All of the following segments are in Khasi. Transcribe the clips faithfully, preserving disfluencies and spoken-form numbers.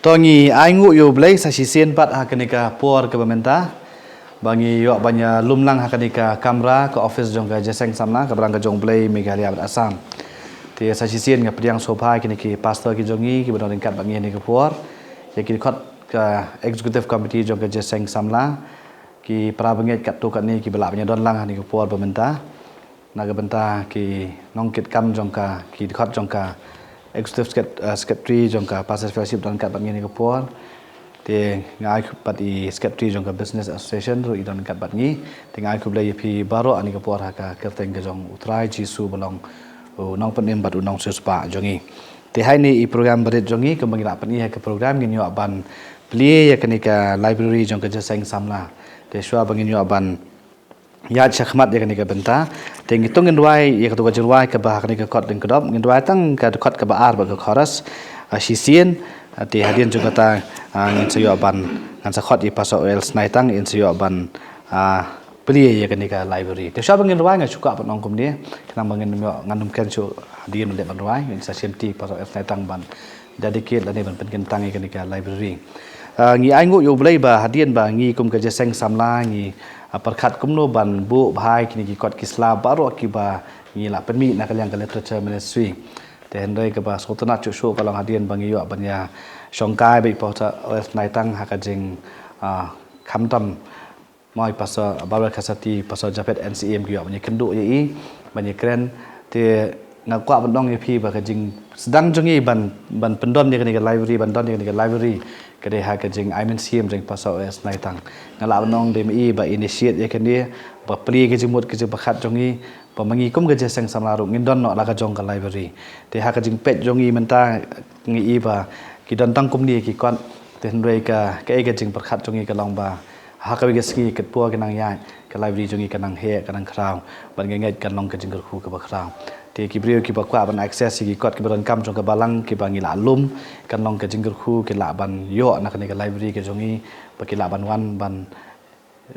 To ngi ai nguh ïa U Blei sa shisien pat ha kane ka por kaba mynta ba ngi ïoh ban ïa lum lang ha kane ka kamra ka office jong ka Jingïaseng Samla kaba rang ka jong U Blei Meghalaya bad Assam. Te sa shisien nga pdiang sngewbha ïa kine ki pastor ki jong ngi kiba don ryngkat bad ngi ha kane ka por, ïa ki dkhot ka executive committee jong ka Jingïaseng Samla, ki para bangeit katto katne kiba lah ban ïa don lang ha kane ka por ba mynta. Na ka bynta ki nongkitkam jong ka, ki dkhot jong ka executive secret-, uh, secretary jong ka Pastors' Fellowship don ryngkat bad ngi ha kane ka por. Te nga ai khublei pat ïa i secretary jong ka Business Association ruh i don ryngkat bad ngi. Te nga ai khublei ïa phi baroh ha kane ka por ha ka kyrteng ka jong U Trai Jisu ba long U Nongpynim bad U Nongsiewspah jong ngi. Te ha kane i program barit jong ngi, kumba ngi la pyni ha ka program, ngin ïoh ban plie ïa kane ka library jong ka Jingïaseng Samla. Te shuwa ba ngin ïoh ban ïaid shakhmat ïa kane ka bynta, te ngi, to ngin rwai ïa kato ka jingrwai kaba ha kane ka kot Lyngkdop, ngin rwai tang ka dkhot kaba ar bad ka chorus, ah, shisien, ah, te hadien jong kata, ah, ngin sa ïoh ban, ngan sa khot ïa i Pastor L. Snaitang, in sa ïoh ban, ah, plie ïa kane ka library. Te shuwa ba ngin rwai nga shu kwah ban ong kumne, khnang ba ngin ym ïoh, ngan ym kren shuh hadien ban leh ban rwai, ngin sa shim ti Pastor L. Snaitang ban dedicate lane ban pynkyntang ïa kane ka library. Ah, ngi ai nguh ïa U Blei ba hadien ba ngi kum ka Jingïaseng Samla ngi, ah, pyrkhat kumno ban buh bha ïa kine ki kot ki sla baroh kiba ngi la pynmih na ka liang ka literature ministry. Te hynrei kaba sngewtynnat shuh shuh ka long hadien ba ngi ïoh ban ïa shongkai bad i Pastor L. Snaitang ha ka jing, ah, khamtam Mo i Pastor Barbara Kharsati, Pastor Japhet N C M ki ïoh ban ïa kynduh ïa i ban ïa kren. Te nga kwah ban ong ïa phi ba ka jingsdang jong i ban, ban pyndon ïa kane ka library, ban don ïa kane ka library, ka dei ha ka jingai mynsiem jong i Pastor S. Snaitang. Nga lah ban ong dei ma i ba initiate ïa kane, ba plie ka jingmut ka jingpyrkhat jong i, ba ma ngi kum ka Jingïaseng Samla ruh ngin don noh la ka jong ka library. Te ha ka jingpeit jong i mynta ngi i ba ki don tang kumne ki kot. Te hynrei ka, kaei ka jingpyrkhat jong i ka long ba ha kawei ka sngi katpur ka nang ïaid, ka library jong i ka nang heh, ka nang khraw, bad nga ngeit kan long ka jingkyrkhu kaba khraw. Te ki briew kiba kwah ban access ïa ki kot kiba donkam jong ka balang kiba ngi la lum, kan long ka jingkyrkhu, ki lah ban ïoh na kane ka library ka jong i, ba ki lah ban wan ban,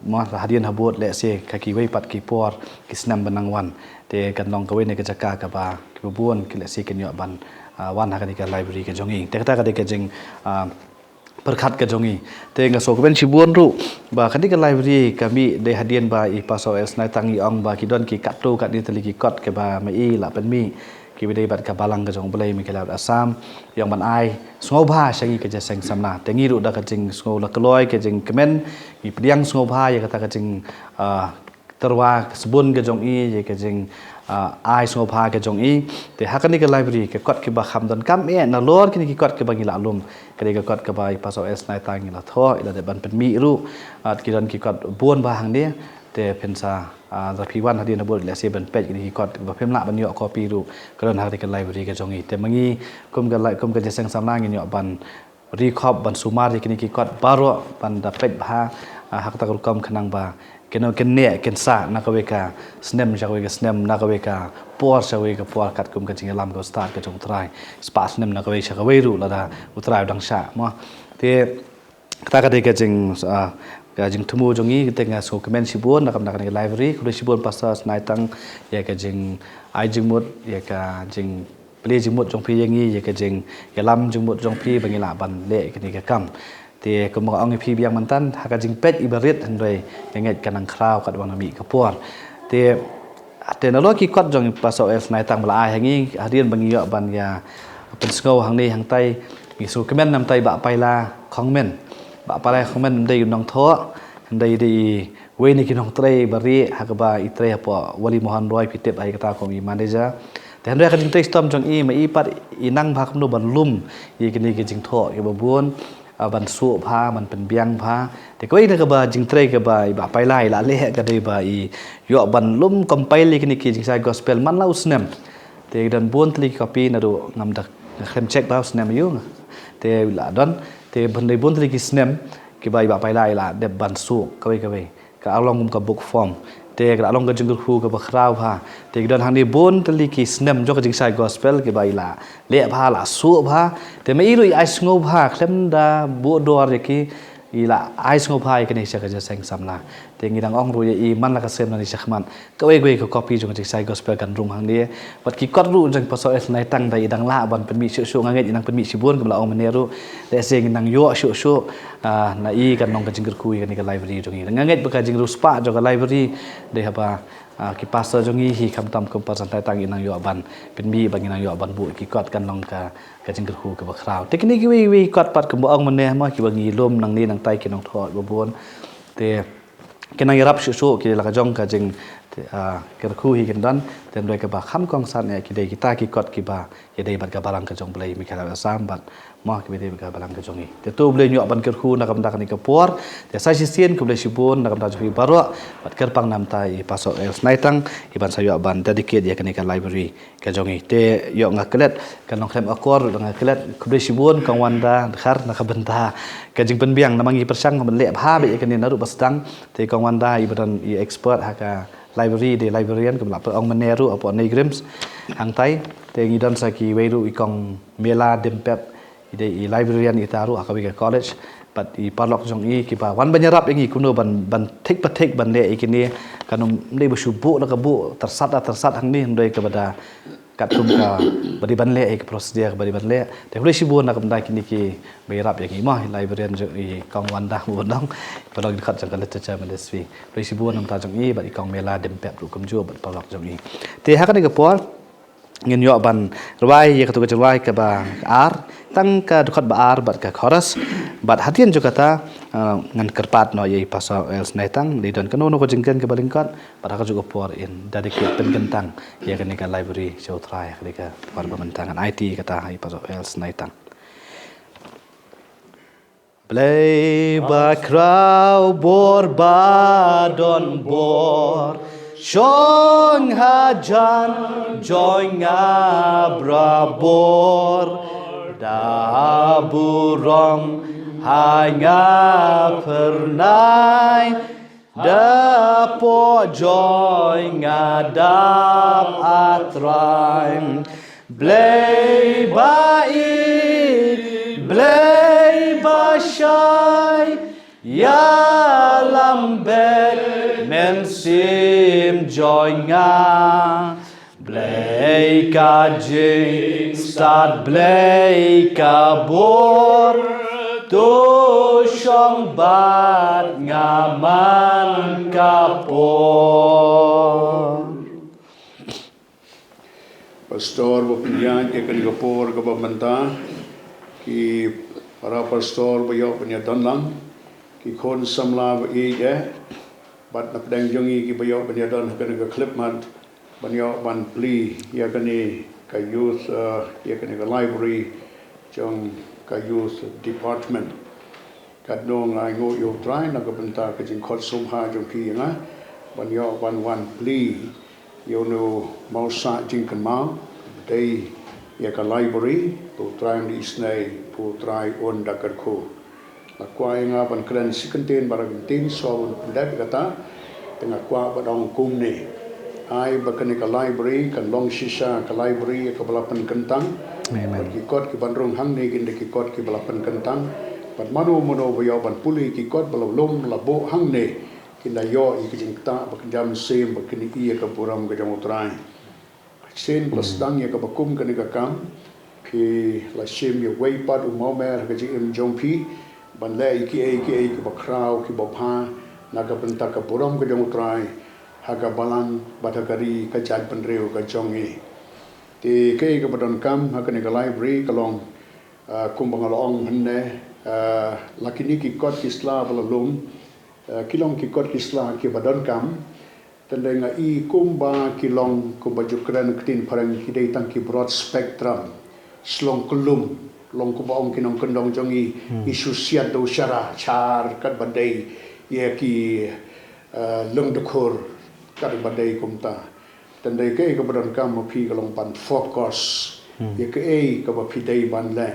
mo, hadien habud lehse ha kiwei pat ki por ki snem ba nang wan. Te kan long kawei na ka jaka kaba kiba bun ki lehse kin ïoh ban, ah, wan ha kane ka library ka jong i. Te kata ka dei ka jing, ah, pyrkhat ka jong i. Te nga sngewkmen shibun ruh ba kane ka library ka mih dei hadien ba i Pastor S. Snaitang i ong ba ki don ki katto katne tylli ki kot kiba ma i la pynmih, kiba dei bad ka balang ka jong U Blei Meghalaya bad Assam, i ong ban ai sngewbha sha ngi ka Jingïaseng Samla. Te ngi ruh da ka jingsngew la kloi, ka jingkmen, ngi pdiang sngewbha ïa kata ka jing, ah, tyrwa ka sbun ka jong i, ïa ka jing, ah, ai sngewbha ka jong i. Te ha kane ka library ka kot kiba kham donkam eh nalor kine ki kot kiba ngi la lum, ka dei ka kot kaba i Pastor S. Snaitang i la thoh, i la dep ban pynmih ruh. Ah, ki don ki kot bun bha hangne. Te phin sa, ah, lada phi wan hadien habud lehse ban peit kine ki kot ba phim lah ban ïoh copy ruh, ka don ha kane ka library ka jong i. Te ma ngi kum ka li-, kum ka Jingïaseng Samla ngin ïoh ban ri khop ban sumar ïa kine ki kot baroh, ban da peit bha, ah, ha kata ka rukom khnang ba kin nang, kin neh kin sah na kawei ka snem sha kawei ka snem, na kawei ka por sha kawei ka por, katkum ka jingïalam kaba stad ka jong U Trai. Spah snem na kawei sha kawei ruh lada U Trai u dang shah, mo. Te kata ka dei ka jing, ah, ka jingthmu jong ngi. Te nga sngewkmen shibun na ka bynta kane ka library. Khublei shibun Pastor Snaitang ïa ka jingai jingmut, ïa ka jing plie jingmut jong phi ïa ngi, ïa ka jingïalam jingmut jong phi ba ngi lah ban leh kane ka kam. Te kumba nga ong ïa phi biang mynta, ha ka jingpeit iba rit hynrei nga ngeit ka nang khraw katba nang mih ka por. Te, te nalor ki kot jong i Pastor S. Snaitang ba la ai ha ngi, hadien ba ngi ïoh ban ïa pynsngew hangne hangtai, ngi sngewkmen namta i Bah Paila Khongmen. Bah Paila Khongmen ym dei u nongthoh, hynrei i dei i wei na ki nongtrei ba rieh ha kaba i trei hapoh Wali Mohan Roy, phi tip, ai kata kum i manager. Te hynrei ha ka jingtrei shitom jong i, ma i pat i nang bha kumno ban lum ïa kine ki jingthoh kiba bun, ah, ban suh bha, ban pynbiang bha. Te kawei na kaba jingtrei kaba i Bah Paila i la leh ka dei ba i ïoh ban lum compile ïa kine ki jingshai gospel man la u snem. Te don bun tylli ki copy, naduh ngam da khlem check bha u snem aïu. Te la don, te bun, dei bun tylli ki snem kiba i Bah Paila i la dep ban suh kawei kawei. Ka la long kum ka book form. Te ka la long ka jingkyrkhu kaba khraw bha. Te ki don hangne bun tylli ki snem jong ka jingshai gospel kiba i la leh bha, la suh bha. Te ma i ruh i ai sngewbha, khlem da buh dor ïa ki, i la ai sngewbha ïa kane sha ka Jingïaseng Samla. Te ngi dang ong ruh ïa i man la ka snem nangne shakhmat, kawei kawei ka kopi jong ka jingshai gospel kan rung hangne. Bad ki kot ruh jong i Pastor S. Naitang da i dang lah ban pynmih shuh shuh, nga ngeit i nang pynmih shibun kumba la ong mynne ruh. Lehse ngi nang ïoh shuh shuh, ah, na i kan long ka jingkyrkhu ïa kane ka library jong i. Nga ngeit ba ka jingriewspah jong ka library dei haba, ah, ki pastor jong i hi, khamtam kum Pastor Naitang, i nang ïoh ban pynmih, ba ngi nang ïoh ban buh ki kot, kan long ka ka jingkyrkhu kaba khraw. Te kine kiwei kiwei kot pat kumba ong mynne mo, kiba ngi lum nangne nangtai, ki nongthoh ba bun. Te ki nang ïarap shuh shuh, ki la ka jong ka jing, te, ah, kyrkhu hi kin don. Te hynrei kaba kham kongsan ïa ki dei kita ki kot kiba ïadei bad ka Balang ka jong U Blei, Michael Assam bad mo kiba dei bad ka Balang ka jong i. Te to U Blei un ïoh ban kyrkhu na ka bynta kane ka por. Te sa shisien khublei shibun na ka bynta jong phi baroh, bad kyrpang na ka bynta i Pastor S. Naitang, i ban sa ïoh ban dedicate ïa kane ka library ka jong i. Te ïoh nga klet, kan long khlem akor ruh nga klet. Khublei shibun Kong Wanda Dkhar na ka bynta ka jingpynbiang, namar ngi pyrshang ban leh bha beit ïa kane naduh ba sdang. Te Kong Wanda i ba don i expert ha ka library, dei librarian, kumba la ong mynne ruh hapoh NEIGRIHMS hangtai. Te ngi don sa kiwei ruh, i Kong Mela Dimpep, i dei i librarian ita ruh ha kawei ka college. Bad i paralok jong i kiba wan ban ïarap ïa ngi kumno ban, ban thik pa thik ban leh ïa kine, kan ym dei ba shu buh la ka buh, tyrsat la tyrsat hangne, hynrei kaba da katkum kaba dei ban leh, ïa ka procedure kaba dei ban leh. Te khublei shibun na ka bynta kine kiba ïarap ïa ngi mo, i librarian jong i Kong Wanda Mawdong, i paralok dkhot jong ka Literature Ministry. Khublei shibun na ka bynta jong i, bad i Kong Mela Dimpep ruh kumjuh, bad paralok jong i. Te ha kane ka por ngin ïoh ban rwai ïa katu ka jingrwai kaba ar, tang ka dkhot ba ar bad ka chorus. Bad hadien jong kata, ah, ngan kyrpad noh ïa i Pastor S. Naitang, lei don kano kano ka jingkren kaba lyngkot, bad ha kajuh ka por in dedicate, pynkyntang ïa kane ka library sha U Trai ha kane ka por ba mynta. Ngan aiti kata ha i Pastor S. Naitang. Blei bakhraw bor ba don bor, shong hajan jong nga barabor. Da burom ha nga phyrnai, da poh jong nga dap, A Trai. Blei ba ïeit, Blei ba shai, ïalam bad mynsiem jong nga. Blei ka jingstad, Blei ka bor, to shong bad nga man ka por. Pastor ba pynïaid ïa kane ka por kaba mynta, ki para pastor ba ïoh ban ïadon lang, ki khun samla ba ïeit eh, bad na pdeng jong ngi kiba ïoh ban ïadon ha kane ka khyllipmat, ban ïoh ban plie ïa kane ka youth, eh, ïa kane ka library jong ka youth department. Katno nga ainguh ïa U Trai na ka bynta ka jingkhot sngewbha jong phi ïa nga ban ïoh ban wan plie ïa uno u mawsah jingkynmaw, dei ïa ka library, ba U Trai un da isynei, ba U Trai un da kyrkhu. La kwah ïa nga ban kren shi kyntien ba ar kyntien, shuwa ban pyndep ïa kata, te nga kwah ban ong kumne. Ai ba kane ka library kan long shisha ka library ïa kaba la pynkyntang. Amen. Bad ki kot ki ban rung hangne kin dei ki kot kiba la pynkyntang. Bad mano mano ba ïoh ban pule ki kot ba la lum la buh hangne, kin da ïoh ïa ka jingktah ba kynja mynsiem, ba kin ïohi ïa ka burom ka jong U Trai. Shisien ba la sdang ïa kaba kum kane ka kam, phi la shim ïa uwei pat u mawmer ha ka jingim jong phi ban leh ïa kiei kiei kiba khraw kiba bha na ka bynta ka burom ka jong U Trai ha ka balang bad ha ka ri, ka jaitbynriew ka jong ngi. Te kaei kaba donkam ha kane ka library ka long, ah, kumba nga la ong mynne, ah, la kine ki kot ki sla ba la lum, ah, ki long ki kot ki sla kiba donkam. Tang da nga i kumba ki long, kumba ju kren ktien phareng, ki dei tang ki broad spectrum. Shlong kyllum, long kumba ong ki nongkyndong jong ngi, hmm, i shu siat da u shara, shar katba dei ïa ki, eh, lyngdkhur, katba dei kumta. Tang da kaei kaba donkam ma phi ka long ban focus, hmm, ïa kaei kaba phi dei ban leh.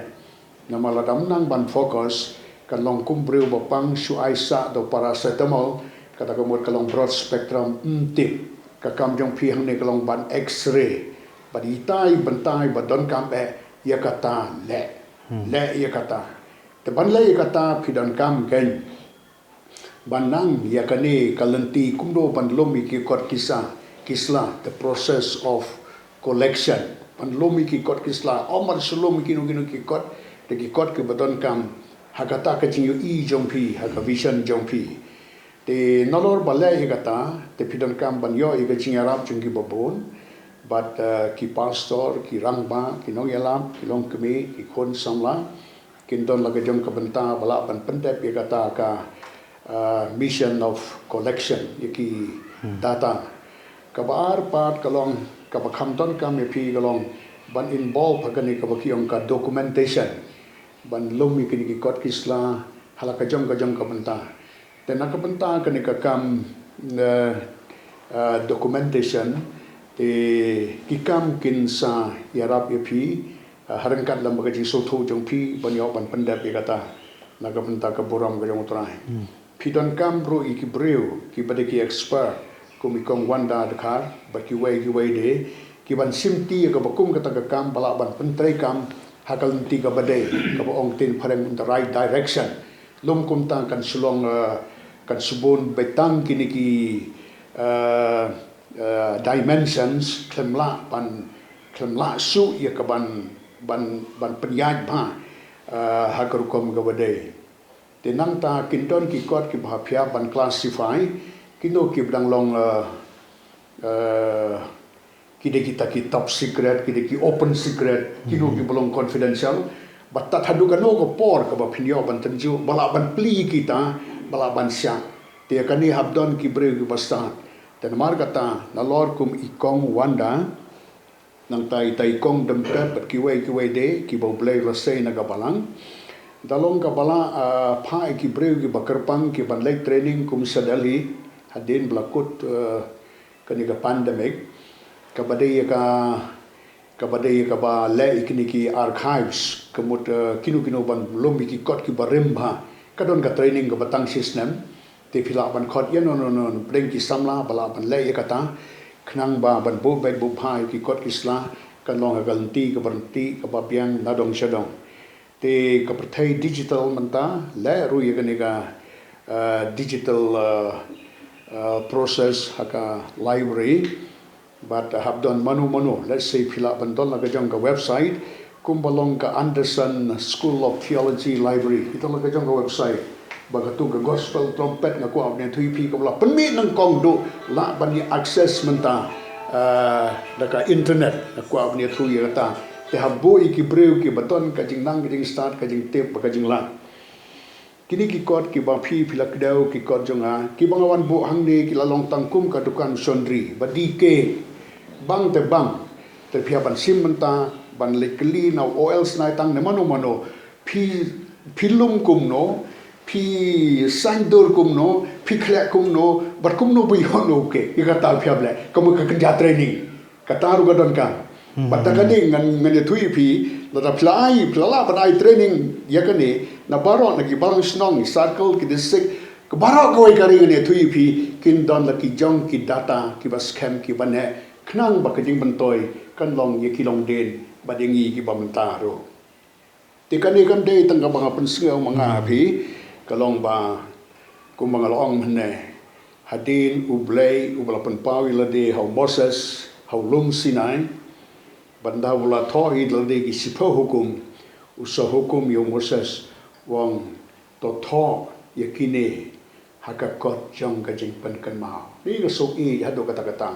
Namar lada ym nang ban focus, kan long kum briew ba pang shu ai sah da u paracetamol, kata ka mut ka long broad spectrum, ym tip. Ka kam jong phi hangne ka long ban X-ray. Bad itai bynta ba donkam eh, ïa kata leh. Hmm. Leh ïa kata. Te ban leh ïa kata phi donkam kein ban nang ïa kane ka lynti kumno ban lum ïa ki kot ki sla, ki sla, the process of collection. Ban lum ïa ki kot ki sla, ym ban shu lum ïa kino kino ki kot, te ki kot kiba donkam ha kata ka jingïohi jong phi, ha ka vision jong phi. Te nalor ba leh ïa kata, te phi donkam ban ïoh ïa ka jingïarap jong kiba bun, bad, eh, ki pastor, ki rangbah, ki nongïalap, ki longkmie, ki khun samla, kin don la ka jong ka bynta ba lah ban pyndep ïa kata ka, ah, mission of collection ïa ki data. Kaba ar pat ka long, kaba kham donkam ïa phi ka long ban involve ha kane kaba ki ong ka documentation. Ban lum ïa kine ki kot ki sla ha la ka jong ka jong ka bynta. Te na ka bynta kane ka kam, eh, eh, documentation, te ki kam kin sa ïarap ïa phi, eh, ha ryngkat lem bad ka jingsngewthuh jong phi ban ïoh ban pyndep ïa kata na ka bynta ka burom ka jong U Trai. Phi donkam ruh ïa ki briew kiba dei ki expert kum i Kong Wanda Dkhar bad kiwei kiwei de, ki ban shimti ïa kaba kum kata ka kam ba lah ban pyntreikam ha ka lynti kaba dei, kaba ong ktien phareng in the right direction. Lum kumta kan shu long, eh, kan shu bun beit tang kine ki, eh, eh, dimensions, khlem lah ban, khlem lah shuh ïa ka ban, ban, ban pynïaid bha, eh, ha ka rukom kaba dei. Te nangta kin don ki kot kiba phi hap ban classify, kino kiba dang long, eh, eh, ki dei kita ki top secret, ki dei ki open secret, kino kiba long confidential. Bad tad haduh kano ka por kaba phin ïoh ban tynjuh, ba lah ban plie kita, ba lah ban shah. Te kane hap don ki briew kiba stad. Te namar kata, nalor kum i Kong Wanda, nangta ita i Kong Dempet bad kiwei kiwei de, kiba U Blei u la sei na ka balang. Da long kaba lah, ah, phah ïa ki briew kiba kyrpang ki ban leit training kum sha Delhi, hadien ba la kut, eh, kane ka pandemic, kaba dei ïa ka, kaba dei ïa kaba leh ïa kine ki archives, ka mut, eh, kino kino ban lum ïa ki kot kiba rim bha, ka don ka training kaba tang shi snem. Te phi lah ban khot ïano ïano ïano pdeng ki samla ba lah ban leh ïa kata, khnang ba ban buh beit buh bha ïa ki kot ki sla, kan long ha ka lynti kaba ryntih kaba biang na dong sha dong. Te ka pyrthei digital mynta, leh ruh ïa kane ka, eh, digital, eh, eh, process ha ka library. Bad hap don mano mano, let's say phi lah ban don la ka jong ka website, kumba long ka Anderson School of Theology Library. Ito la ka jong ka website. Ba katu ka Gospel Trumpet nga kwah ban ïathuh ïa phi kaba la pynmih nyngkong duh lah ban ïa access mynta, eh, da ka internet. Nga kwah ban ïathuh ïa kata. Te hap buh ïa ki briew kiba don ka jingnang ka jingstad ka jingtip bad ka jinglah. Kine ki kot kiba phi phi la kdew ki kot jong nga, kiba nga wan buh hangne ki la long tang kum ka dukan shonri, ba D K, bang te bang, te phi hap ban shim mynta, ban leit kylli na u O L Sniang ne mano mano, phi, phi lum kumno, phi saiñdur kumno, phi khleh kumno, bad kumno ba ïoh no ke, ïa kata phi hap leh, ka mut ka kynja training. Kata ruh ka donkam. Bad ta kane ngan, ngan ïathuh ïa phi, lada phi la ai, phi la lah ban ai training ïa kane, na baroh na ki balang shnong, ki circle, ki district, ka baroh kawei ka ri ngan ïathuh ïa phi, kin don la ki jong ki data, kiba skhem, kiba neh, khnang ba ka jingmyntoi kan long ïa ki longdien bad ïa ngi kiba mynta ruh. Te kane kam dei tang kaba nga pynsngew ma nga ha phi, ka long ba, kumba nga la ong mynne, hadien U Blei uba la pynpaw ïa lade ha u Moses ha u lum Sinai, bad ynda u la thoh ïa lade ki shiphew hukum, u sa hukum ïa u Moses, u ong, to thoh ïa kine ha ka kot jong ka jingpynkynmaw. Ngi nga sngewthuh haduh katta katta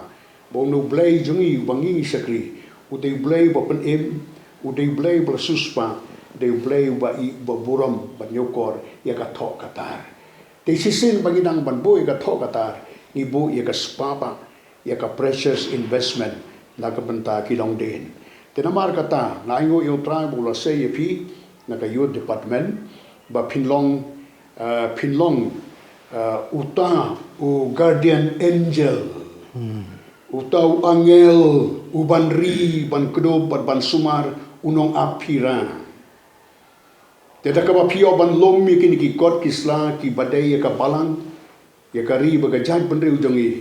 ba U Blei jong ngi uba ngi shakri, u dei U Blei uba pynim, u dei U Blei uba la siewspah, u dei U Blei uba ïeit, uba burom, ban ïakor ïa ka thoh ka tar. Te shisien ba ngi dang ban buh ïa ka thoh ka tar, ngi buh ïa ka spah bha, ïa ka precious investment na ka bynta ki longdien. Te namar kata, nga ainguh ïa U Trai ba u la sei ïa phi na ka youth department, ba phin long, eh, phin long, eh, uta u guardian angel, uta u angel u ban ri, ban kdup bad ban sumar u nongap phi ra. Te da kaba phi ïoh ban lum ïa kine ki kot ki sla kiba dei ïa ka balang, ïa ka ri bad ka jaitbynriew jong ngi,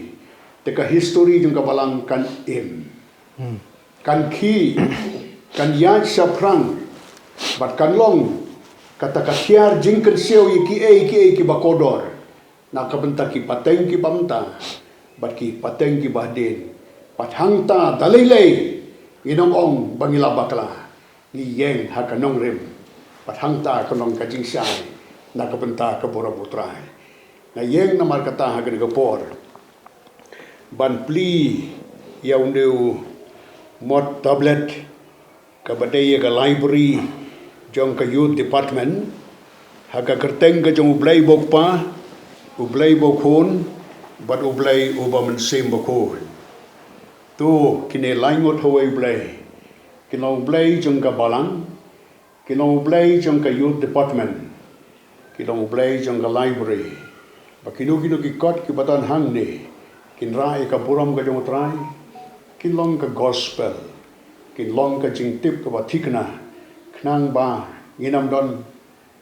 te ka history jong ka balang kan im, kan khih, kan ïaid shaphrang, bad kan long kata ka thiar jingkynshew ïa kiei kiei kiba kordor. Na ka bynta ki pateng ki bamta bad ki pateng ki bahdien, pat hangta da lei lei ngi nong ong ba ngi la bakla, ngi ïeng ha ka nongrim. Pat hangta ka long ka jingshai na ka bynta ka burom u Trai. Nga ïeng namar kata ha kane ka por ban plie ïa une u mot tablet kaba dei ïa ka library jong ka Youth Department, ha ka kyrteng ka jong U Blei uba u Kpa, U Blei uba u Khun, bad U Blei uba Mynsiem Bakhuid. To kine lai ngut ha uwei U Blei, ki long U Blei jong ka balang, ki long U Blei jong ka Youth Department, ki long U Blei jong ka library. Ba kino kino ki kot kiba don hangne kin rah ïa ka burom ka jong u Trai, kin long ka gospel, kin long ka jingtip kaba thikna, khnang ba ngin ym don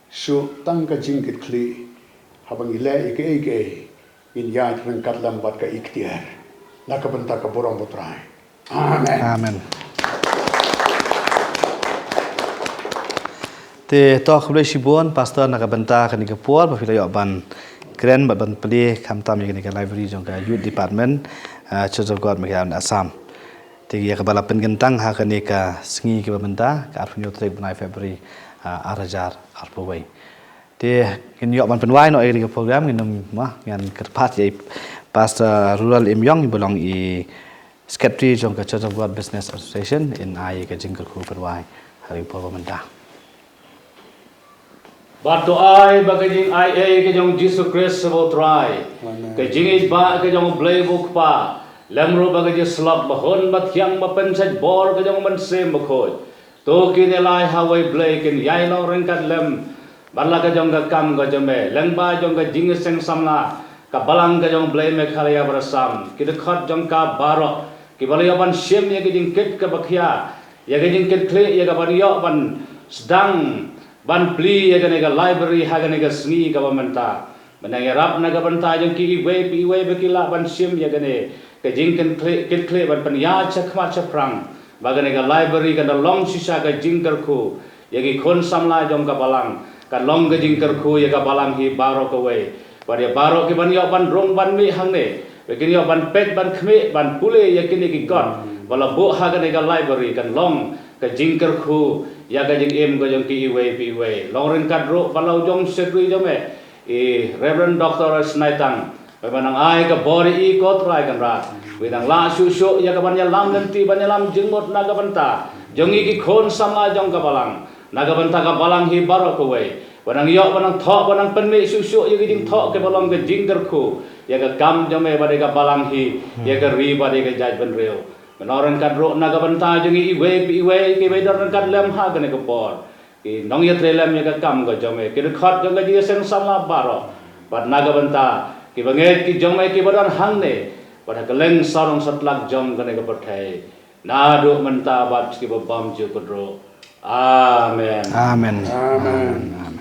shuh tang ka jingkitkhlieh haba ngi leh ïa kaei kaei, ngin ïaid ryngkat lem bad ka iktiar na ka bynta ka burom u Trai. Amen. Amen. Te to khublei shibun Pastor na ka bynta kane ka por ba phi la ïoh ban kren bad ban plie khamtam ïa kane ka library jong ka Youth Department, uh, Church of God Meghalaya and Assam. Te ïa kaba la pynkyntang ha kane ka sngi kaba mynta ka arphew hynñiew tarik bnai February, uh, ar hajar arphew wei. Te ngin ïoh ban pynwai noh ïa kane ka program, ngin ym, ma, ngan kyrpad ïa i Pastor Rural Imyong, iba long i Secretary jong ka Church of God Business Association, in ai ïa ka jingkyrkhu pynwai ha kane ka por ba mynta. Bad to ai ba ka jingai ei ka jong Jisu Khrist uba u Trai, amen, ka jingïeit ba ka jong U Blei uba u Kpa, lem ruh ba ka jingïasyllok ba hun ba thiang ba pynshait bor ka jong U Mynsiem Bakhuid, to kine lai ha uwei Blei kin ïai long ryngkat lem bad la ka jong ka kam ka jong me, lyngba jong ka jingseng samla ka balang ka jong Blei Meghalaya bad Assam, ki dkhot jong ka baroh kiba la ïoh ban shim ïa ka jingkit kaba khia, ïa ka jingkitkhlieh, ïa ka ban ïoh ban sdang ban plie ïa kane ka library ha kane ka sngi kaba mynta. Mynta ïarap na ka bynta jong ki iwei pa iwei ba ki lah ban shim ïa kane ka jingkitkhlieh, kitkhlieh ban pynïaid shakhmat shaphrang ba kane ka library kan da long shisha ka jingkyrkhu ïa ki khun samla jong ka balang, kan long ka jingkyrkhu ïa ka balang hi baroh kawei. Bad ïa baroh ki ban ïoh ban rung ban mih hangne, ba kin ïoh ban peit ban khmih ban pule ïa kine ki kot ba la buh ha kane ka library, kan long ka jingkyrkhu ïa ka jingim ka jong ki iwei pa iwei. Long ryngkat ruh bad la u jong Secretary jong me, i Reverend Doctor Snaitang, ba nang ai ka bor ïa i, ko Trai Kynrad, ba nang lah shuh shuh ïa ka ban ïalam lynti ban ïalam jingmut na ka bynta jong ngi ki khun samla jong ka balang, na ka bynta ka balang hi baroh kawei, ba nang ïoh ba nang thoh ba nang pynmih shuh shuh ïa ki jingthoh kiba long ka jingkyrkhu ïa ka kam jong me bad ïa ka balang hi, ïa ka ri bad ïa ka jaitbynriew. Ba nang ryngkat ruh na ka bynta jong ngi iwei pa iwei kiba don ryngkat lem ha kane ka por, ki nongïatreilang ïa ka kam ka jong me, ki dkhot jong ka jingïaseng samla baroh, bad na ka bynta ki bangeit ki jong me kiba don hangne bad ha kylleng sarong satlak jong kane ka pyrthei, naduh mynta bad kiba bymjukut ruh. Amen. Amen. Amen. Amen.